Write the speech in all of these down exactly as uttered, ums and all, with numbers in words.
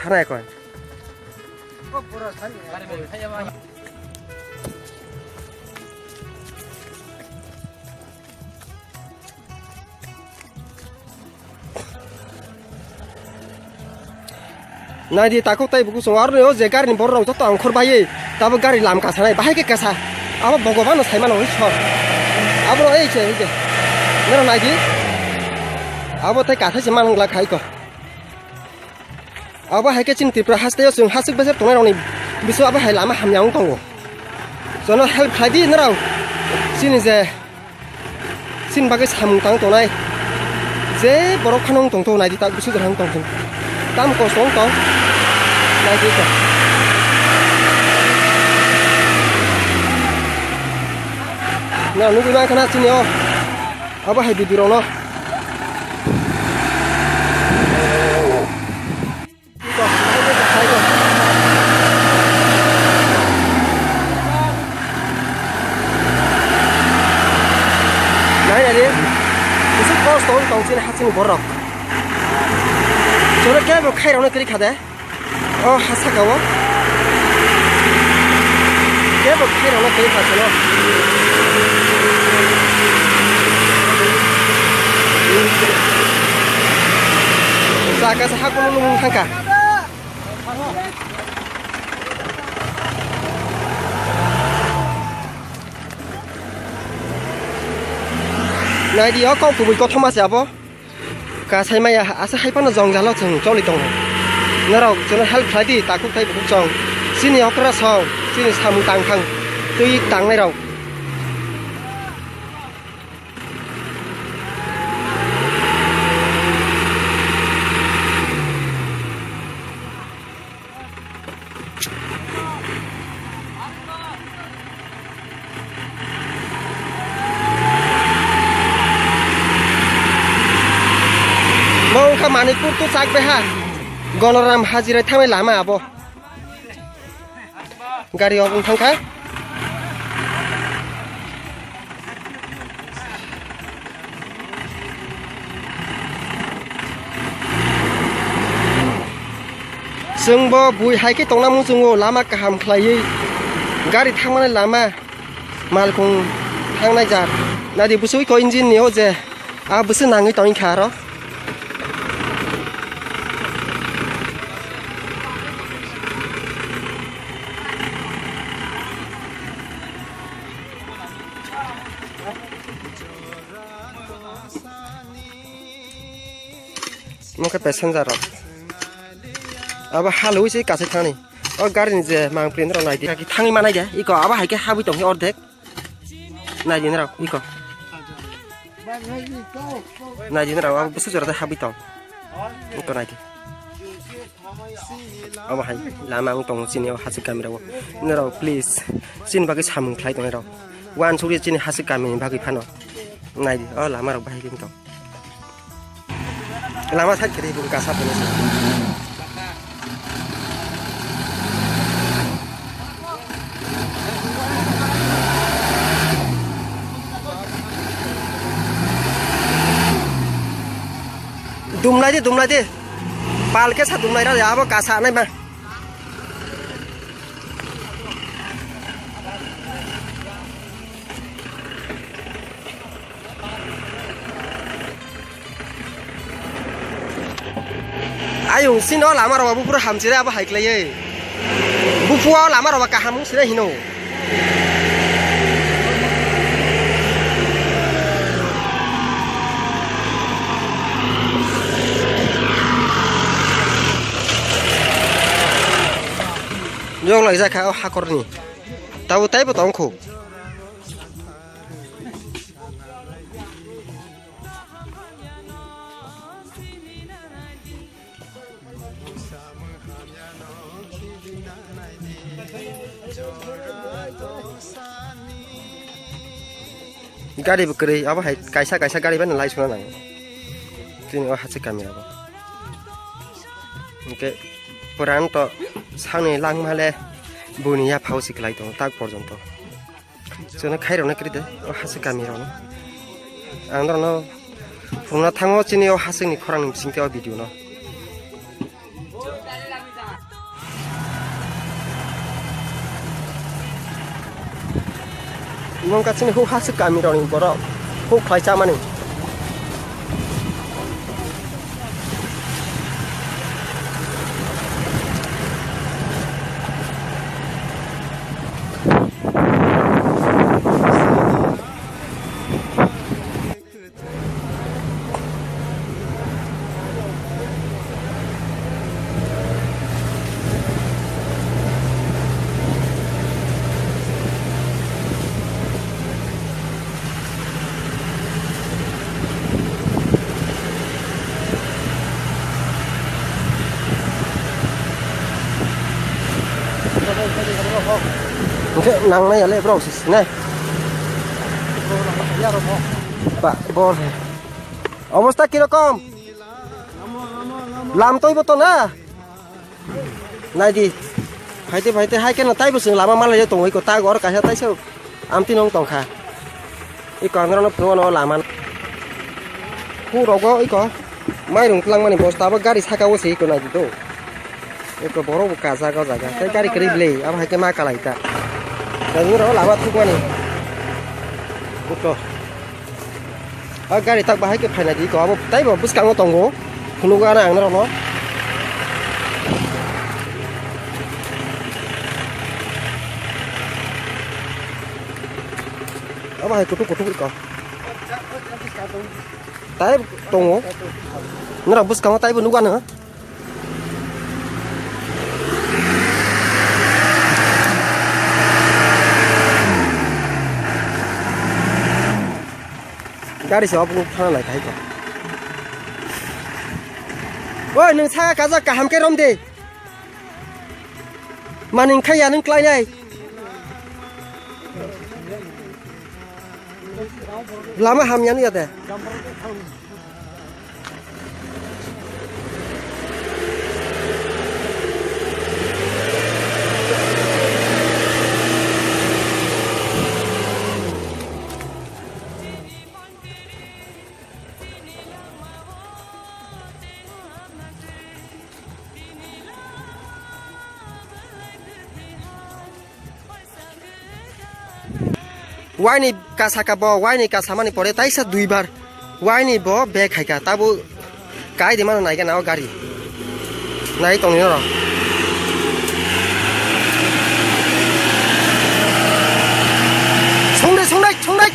Khana koi. Naidi takhuk tai buku song aroni o je gari ni borok rok joto angkhor bai tabo gari lam kasa nai bahai khe kasa abo Bhagwan no sai mano hoi sor abo ei se hoi je nero naidi abo tai kathai se manung la khai ko. Abo hai khe chini Tripura haste o chwng hasik bwswk tongnai rokni bisingo abo hai lama hamya wng tongo. Jono help khlai di norok. Chini je chini bagwi samung tang tongnai je borok phano wng tong tongo nai di tak bisingo tong tong tam kosto wng tong nai di tong. Na nugwi mankha na chini o abo hai video rokno. Nai nai di. Bisi kosto wng tong chini hachini borok. Choro kebo khairokno kwrwi kha de. O ha saka o. Kebo khairokno kwrwi kha chwlo. Saka se hakunu nung thangkha. Naidi o kok kubui kothoma se abo. Kasai maya asa hai phano jong jalo chwng choli tongo. Norok chwngno help khlai di takhuk tai bukhuk chwng. Chini okra song, chini samung tang thang twi tangnai rok. Mo wngkha Manikpur to Chakbeha, Gonoram Hajira thangnai lama abo. Gari rok wng thangkha. Chwngbo bui hai khe tongna muchungo, lama kaham khlaiwi gari thangmani lama malkhung thangnai jar. Naidi bwswk ko engine ni o je a bwswk nangwi tongkha aro. Omo khe passenger rok. Abo halwi se kaisa thani. O gari ni je mangpri rok nai di. Thangwi manai de. Iko abo hai khe habwi tong khe ordek. Nai di norok iko. Nai di norok abo bwswk jora tei habwi tong. Iko nai di. Obo hai lama wng tongo chini o hachwk kami rok. Norok please chini bagwi samung khlai tongnai rok. Uansukya chini hachwk kami ni bagwi phano. Nai di o lama rok bahai wng tong. Lama side khe bung kasa phano se. Dumlai di, dumlai di. Pal khe sa dumlai ra, abo kasa nai ma. Ayung sino lama rok bo pura hamchire abo hai khlaiwi. Buphua lama rok kaham wng sino hino. Jok lai jakha o hakorni. Tabo taibo tongkho. Gari bo kwrwi, abo hai kaisa kaisa gari bai no lai suna nango. Chini o hachwk kami abo. Hwnkhe pura ang to sakni langma le buni yaphao si kwlai tongo tak porjonto. Chwngno khairokno kwrwi de o hachwk kami rokno. Ang norokno phunukna thango chini o hachwkni khorangni bisingtwi o video no. Nung ka chini huk hasik kami rok ni borok huk khlai chamani. Hwnkhe nangnai ya le borok se sinai. Ba, bol he. Obosta kirokom? Lam toibo to na? Naidi. Phaite phaite hai keno taibo chwng lama malai tongwi ko ta gor kaisa taisa amtwi nong tongkha. Iko androno phunukno lama. Khu rogo iko mairung twlangmani bosta abo gari saka o se iko naidi to. Eko borok bo kajak o jaga. Tei gari kwrwi bwlwi, abo hai khe ma kalai ta. Tei nini rok lama thukmani. Buto. O gari tak bahai khe phaina di ko, abo tei bo bwskango tongo. Phunugo ano ang norokno. Abo hai kutuk kutuk ko. Tai tongo. Norok bwskango taibo nukgano. Gari se obo thana nai khai ko. Oi, nwng saka kajak kaham khe rom de. Maning khai ya nwng klai nai. Lama hamya nw ya de. Waini kasaka bo, waini kasamani pore taisa duibar waini bo bag haika, tabo kai de mano naikha na o gari. Nai tongni oro. Songdai, songdai, songdai.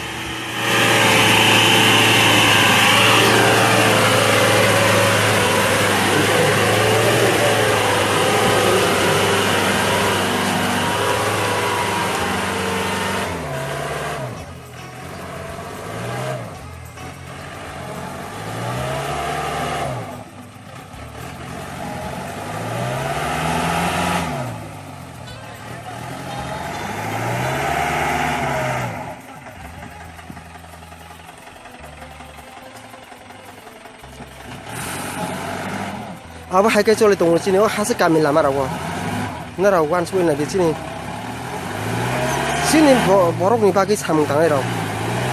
Abo hai khe choli tongo chini o hase kami lama rogo. Norok uansugwi naidi chini, chini bo-, borokni bagwi samung tangnai rok.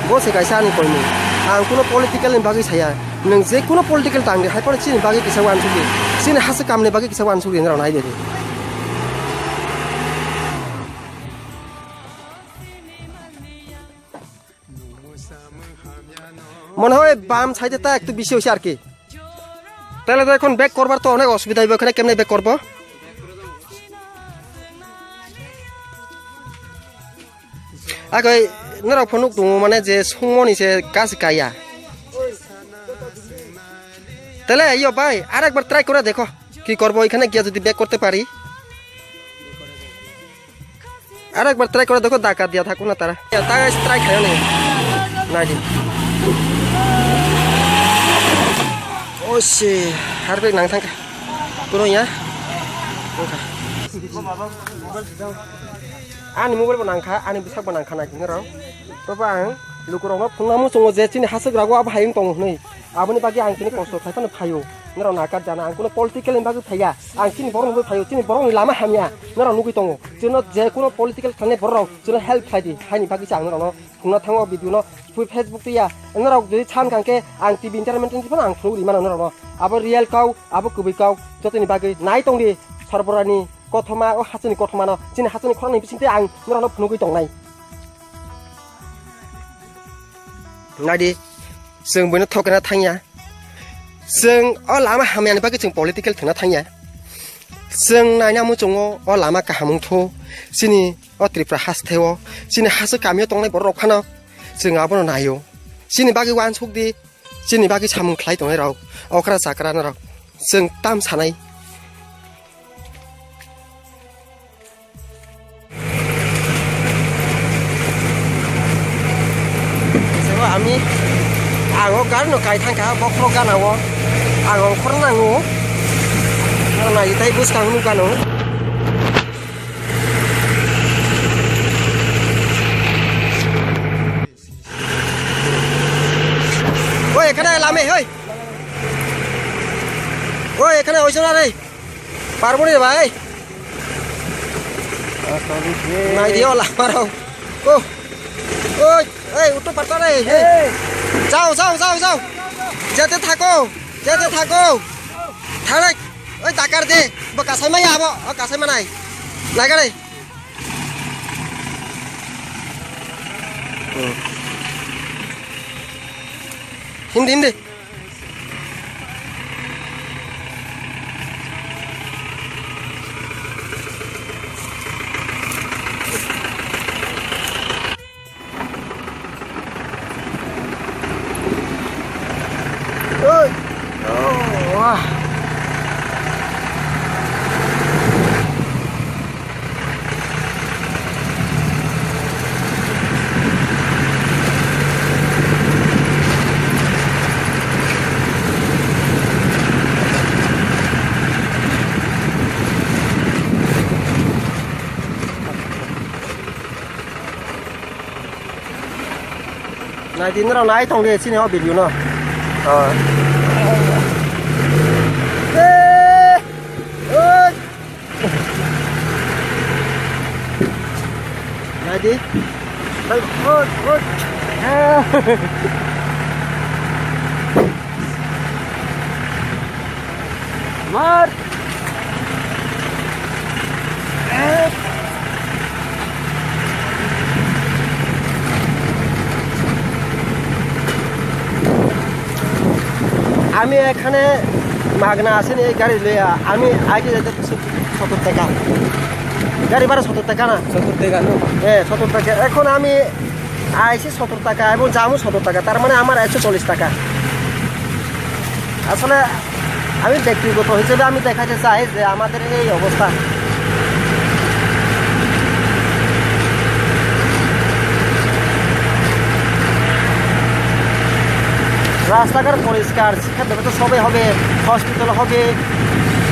Bo se kaisa ani koimung. Ang kuno political ni bagwi saya. Nwng je kuno political tangdi, hai phano chini bagwi kisa uansugdi. Chini hase kamni bagwi kisa uansugdi norok naidi. Mone hoy bam side ta ektu bisi hoise ar ki. Tale to ekhon back korbar to onek osubidha hoibo, ekhone kemne back korbo? Agoi norok phunuk tongo mane je songmoni se gas kaya. Tale yo bhai, arekbar try kore dekho. Ki korbo ekhane giya jodi back korte pari. Arekbar try kore dekho, dhakka diya thakuna tara. Ya, ta guys, try khayo ni. Naidi. O se, harbe nang thangkha. Kuno ya? Wngkha. Ani mobile bo nangkha, ani bwsak bo nangkha, naidi norok. Baba ang lukurokno phunukna muchungo je chini hasik rago abo hayung tongo hwnwi. Aboni bagwi ang tini kosto khai phano phaio. Norok nakar jana, ang kuno political ni bagwi phaiya. Ang chini borok ni bagwi phaio, chini borok ni lama hamya. Norok nugwi tongo. Chwngno je kuno political khlainai borok rok chwngno help khlai di. Haini bagwi se ang norokno phunukna thango video no. Pui Facebook twi ya. Norok jodi chan kang khe ang T V entertainment ni phano ang phunugwi mano norokno. Abo real kau, abo kubui kau. Jotoni bagwi nai tong di Sorborani kothoma, o hachini kothoma no. Chini hachini khorang ni bisingtwi ang norokno phunugwi tongnai. Naidi, chwng buino thokna thangya. Chwng o lama hamyani bagwi chwng political thwngna thangya. Chwng naina muchungo o lama kaham wngthu. Chini o Tripura hasteo, chini haste kamio tongnai borok rok phano chwng abono naio. Chini bagwi uansuk di, chini bagwi samung khlai tongnai rok, okra chakra norok. Chwng tam sanai. Sebo ami, ang o gari no kai thangkha, bokhorok gana o ang ongkhor nango. Ang nai tai bwskang nukgano. Oi, এখানে লামে, oi. Oi, এখানে ওই জন্য রে। পারবো রে ভাই। Nai dio la paro. Oh. Oi, ei, utu patta re. Ei. Jao, jao, jao, jao. Jete thako, jete thako. Thalai. Oi, takar de. Bo kasai mai abo, o kasai manai. Nai gare. Hindi, hindi. Oi. Oh, wah. Nai di, norok nai tong di, chini o video no. Ah. Eh! Oi! Nai di. Oi, oi, oi. Mar. আমি এখানে মাগনা আসেনি এই গাড়ি লইয়া, আমি আগে যেতে সত্তর টাকা। গাড়ি ভাড়া সত্তর টাকা না? সত্তর টাকা না? হ্যাঁ, সত্তর টাকা। এখন আমি আইসি সত্তর টাকা এবং জামু সত্তর টাকা, তার মানে আমার একশো চল্লিশ টাকা। আসলে আমি ব্যক্তিগত হিসেবে আমি দেখাতে চাই যে আমাদের এই অবস্থা। রাস্তাঘাট পরিষ্কার, শিক্ষা ব্যবস্থা সবই হবে, হসপিটাল হবে,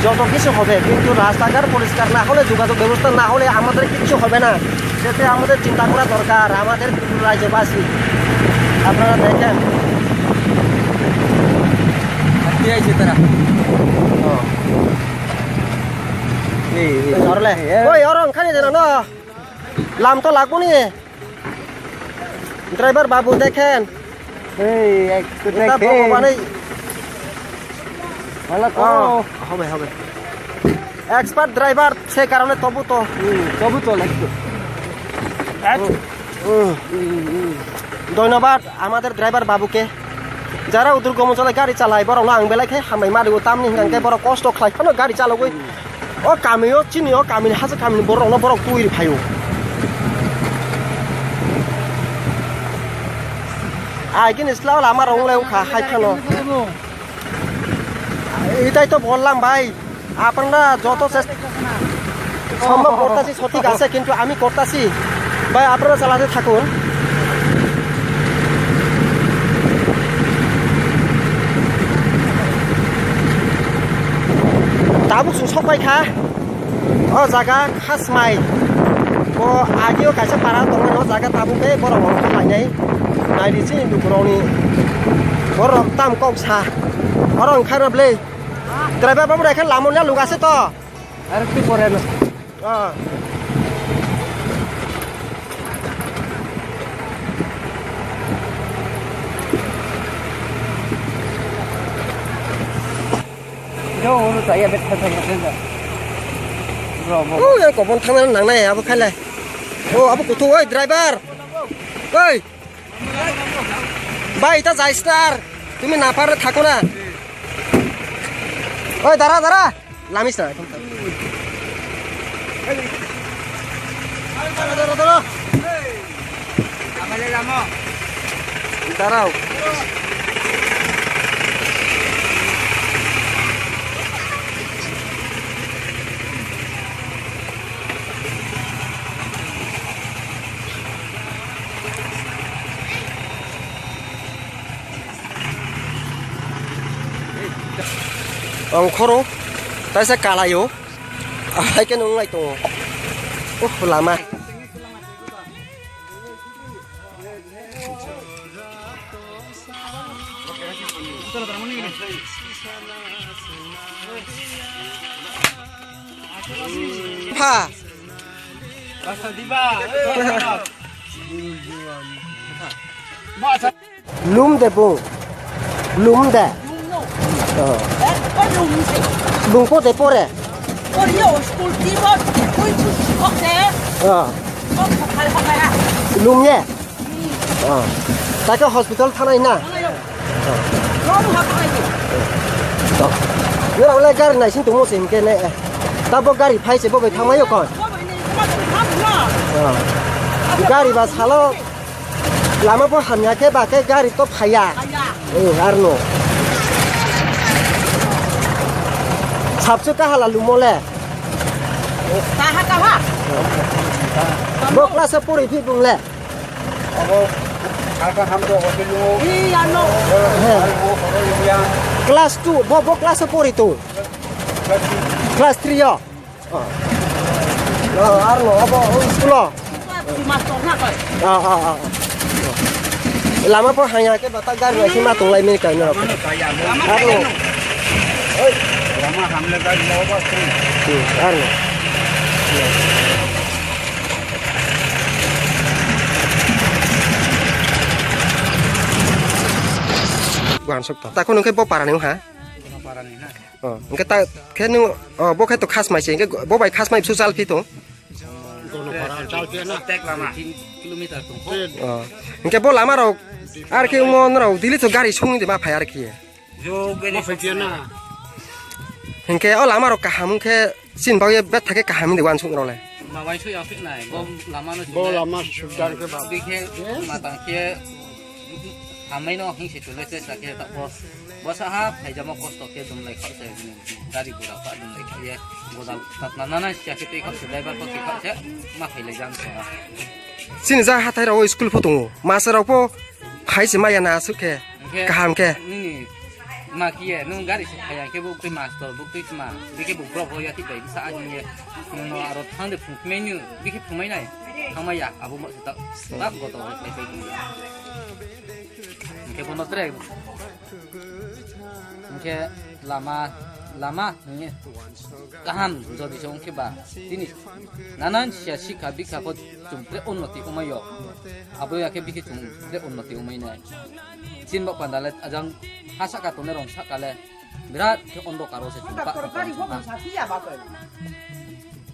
যত কিছু হবে, কিন্তু রাস্তাঘাট পরিষ্কার না হলে, যোগাযোগ ব্যবস্থা না হলে আমাদের কিচ্ছু হবে না। সেটা আমাদের চিন্তা করা দরকার, আমাদের ত্রিপুরা রাজ্যবাসী। আপনারা দেখেন। আর কে আইছে তারা? ও। এই, এই। ধরলে। এই, এই। ওই, ওর ওখানে যেন না। লাম তো লাগবো নি। Driver babu, dekhen. এই, এক তো এটা দেখে। ভগবানই ভালো করো। ও, হবে, হবে। Expert driver, সে কারণে তবু তো। হুম, তবু তো লাগতো। এক। হুম, হুম। ধন্যবাদ আমাদের ড্রাইভার বাবুকে। যারা উদুর গমন চলে গাড়ি চালায়, বড় না আং বেলায় খায়, হামাই মারি ও তামনি হিঙ্গান খায়, বড় কষ্ট খায়, কোনো গাড়ি চালাগই। O kami o chini o kami ni hasa kami ni borok no borok twi ri phaio. Ai kini sla lama rong le ukha hai phano. এটাই তো বললাম ভাই, আপনারা যত চেষ্টা সম্ভব করতেছি সঠিক আছে, কিন্তু আমি করতেছি ভাই, আপনারা চালাতে থাকুন। Tabuk sung sok pai kha. O jaga Khasmai. Bo agio kaisa para tongmani o jaga tabuk khe borok rok lainai. Naidi chini lukurokni borok tam kok sa. Oro wngkha na bwlwi. Driver babu naikhe lamo na lugase to. Ar tu pore no. Ah. Yo, uno saya bet kata kata. Bro, bro. Oh, yang kobon thangna nangnai abo khailai. Oh, abo kutu oi driver. Oi. Bhai, ita jais na ar. Tumi napar thako na. Oi, dara, dara. Lamis na. Dara, dara, dara. Darao. Ang khoro, taisa kalaio, hai khe nung lai tongo. Uh, lama. Pha. Lum de bung. Lum de. Oh. Bung po de pore. Oh. Lum ye. Oh. Taka hospital thanai na. Nora le gari nai sin tumo sin ke ne. Tabo gari phai se bo bai thangmai yo kon. Oh. Gari ba salo. Lama bo hamya khe ba khe gari to phaya. Phaya. Eh, arno. Sabse kahala lumo le. Kaha, kaha. Bo class o pori phi bung le. Abo, kaka ham to hotel lumo. Iya, no. He. Abo, abo, iya. Class two, bo, bo class o pori to. Class three. Class three yo. Oh. Oh, arno, abo, oh, school o. Master na koi. Ah, ah, ah. Lama po hanya ke bata gari lagi ma tung lai mini kai no. Lama kaya mo. Arno. Oi. Lama hamle gari mo ba. Hmm, arno. Bukan sok to. Takon ke bo parani ha? Parani na. Oh, hingke ta, khe nung, oh, bo khe to Khasmai se, hingke bo bai Khasmai bwswk chalphi tong? Tek lama, kilometer tong kho. Oh, hingke bo lama rok, ar khe omo norok daily to gari songwi de ma phai ar khe. Jo, beni. Hingke o lama rok kaham hingke chin bagwi bethak khe kaham de wansuk rok le. Ma wansuk yang phik nai, bo lama no. Bo lama sudar khe ba. Bikhe matang khe. Hamai no hing se chule se sa khe ta bo. Bo sa ha phai jamo kosto khe dum lai khar se gari gura pa dum lai khe ye. Godal tat na na na sia khe tei khar se driver pa khe khar se ma phai lai jang se. Chini ja hathai rok school pho tongo. Master rok pho phai se maya na aswk khe. Hingke kaham khe. Nini ma kiye nung gari se phai ya khe bo tei master bo tei ma. Bikhe bo brok ho ya ti bai sa ani ye. No aro thang de phung menu bikhe phung mai nai. Thang mai ya abo ma se ta. Bak goto ho phai phai. Hingke bono tere. Hingke lama, lama hingke kaham jodi se hingke ba tini nanan sia sikha bikha pho chwng tere unnoti wngmai yo. Abo ya khe bikhe chwng tere unnoti wngmai nai. Chin bak panda le ajang ha saka tongnai rong saka le birat khe ondokar o se chwng pa.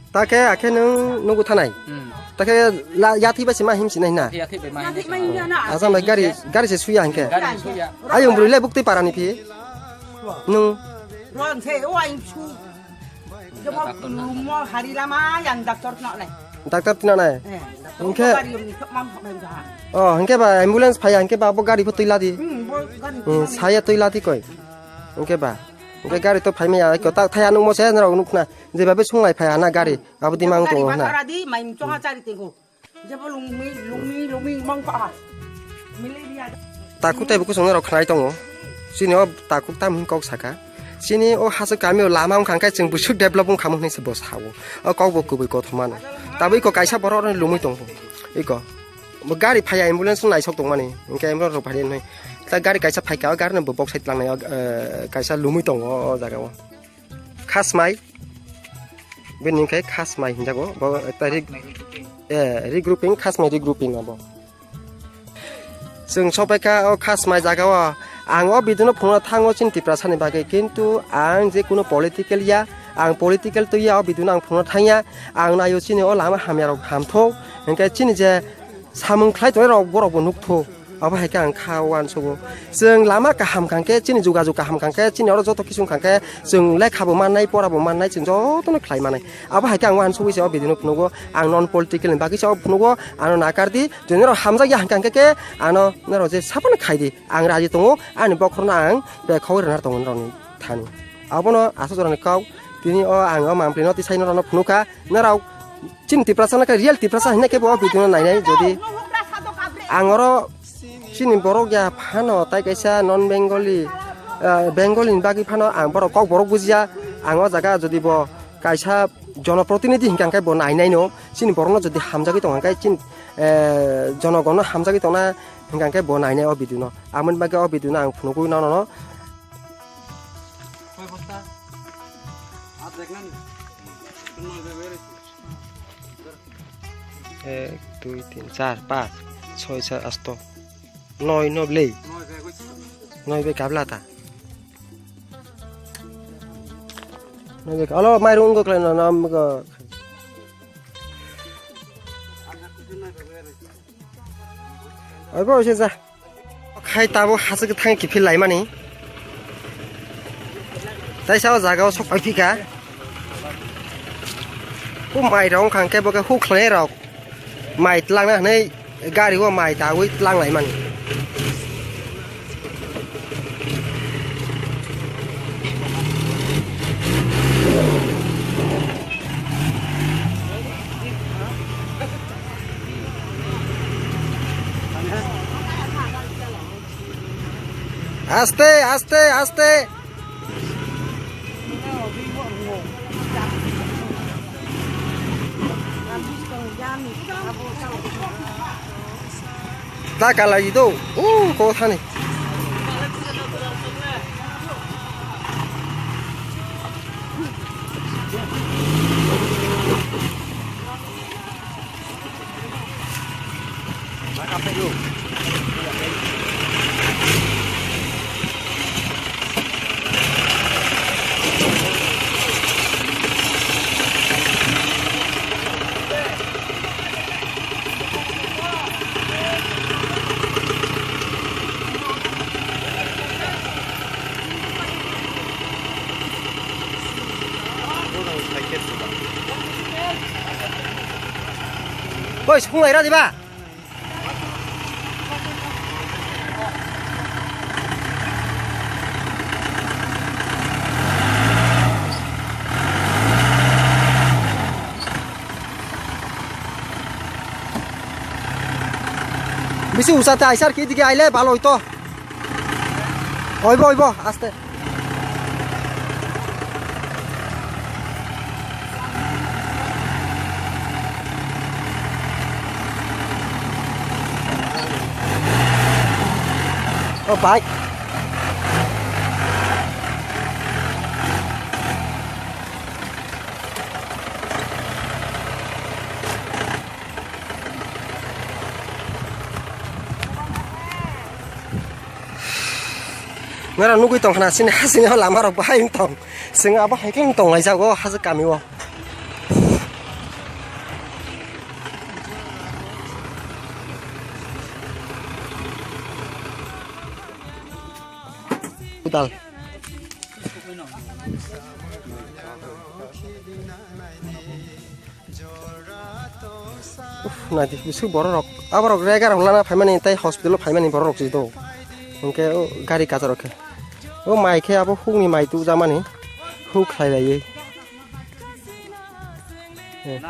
Ta khe, akhe nwng nugu thanai? Hmm. Ta khe la, yathwi bai se ma him sinai na? Yathwi bai ma him sinai. Asam bai gari, gari se suya hingke. Gari se suya. Ayung bwrwi le buktwi parani phi? Nwng? Ron se, o ayung su. Jabo lumo hari lama yang doctor tino nai. Doctor tino nai? Eh, hingke? Gari yung sok mam sok nai jaha. Oh, hingke ba ambulance phaya, hingke ba abo gari pho twi ladi? Hmm, bo gari. Hmm, saya twi ladi koi? Hingke ba? Hingke gari to phai maya, ko ta thaya nukmo se norok nukna. Jeba be sunglai phai hana gari, abo di mang tongo hana. Gari ba tara di, mai mchong ha chari tingko. Jebo lungmi, lungmi, lungmi mang pa ha. Malaria. Takhuk tei bo kusung rok khnai tongo. Chini o takhuk tam hin kok saka. Chini o hasu kami o lama wngkha khe chwng bwswk develop wngkha mo hinwi se bo sao. O kok bo kubui kothoma no. Tabuk iko kaisa borok rok lungwi tongo. Iko. Bo gari phai ambulance naisok tongmani. Hingke ambulance rok phai nai. Ta gari kaisa phaika o gari no bo bok side langnai o, eh, kaisa lungwi tongo o jaga o. Khasmai. Bini hingke Khasmai hinjago. Bo ekta rig-, eh, regrouping, Khasmai regrouping abo. Chwng sopaikha o Khasmai jaga o. Ang o video no phunukna thango chini Tiprasa ni bagwi, kintu ang je kuno political ya, ang political twi ya, o video no ang phunukna thangya. Ang naio chini o lama hamya rok hamthok, hingke chini je samung khlai tongnai rok borok bo nukthok. Abo hai khe ang kha uansugo. Chwng lama kaham kha khe, chini jogajog kaham kha khe, chini oro joto kisu kha khe, chwng lekha bo mannai, pora bo mannai, chwng jotono khlai mannai. Abo hai khe ang uansugui se o video no phunugo, ang non political ni bagwi se o phunugo, ano nakar di, je norok hamjak ya hwnkha khe, ano norok je saphano khai di, ang raji tongo, ani bokhorno ang bekhogwi rwna tongo norokni thani. Abono aswk jorani kok, tini o ang o mampli no tisai norokno phunukha, norok chini Tiprasa no khe real Tiprasa hinna khe bo o video no nainai, jodi ang oro chini borok ya phano tai kaisa non Bengali, ah, Bengali ni bagwi phano ang borok kok borok bujiya, ang o jaga jodi bo kaisa jonoprotinidhi hinkha khe bo nainai no, chini borok no jodi hamjagwi tongkha khe chini, eh, jonogon no hamjagwi tongna hinkha khe bo nainai o video no, amoni bagwi o video no ang phunugwi nono no. Ek, dui, tin, char, panch, choi, sat, asto, noi, no, blei. Noi bai kabla ta. Noi bai, alo, mairung wngkha khlai no, no, wngkha. Oibo se ja. Khai tabo hachwk thang kiphil laimani. Taisa o jaga o sok pai phika. O mai rok wngkha khe bo khe huk khlai rok. Mai twlangna hwnwi gari o mai tawi twlang laimani. Aste, aste, aste. Ta kalai do. Uh, ko thani. Boys, phunglai ra diba? Bisi usa ta aisar ki digi aile balo oito. Oibo, oibo, aste. O bike. Nara nugui tong khna sini hasini o lama rok bahai wng tong. Sing abo hai khe wng tong lai jago hajak kami o. Hospital. Uf, naidi, bising borok rok, aborok rega rok lana phaimani, tei hospital o phaimani borok rok si do. Hwnkhe o gari kacha rok khe. O mai khe abo hukni mai tubujamani, huk khlai laiwi. Eh.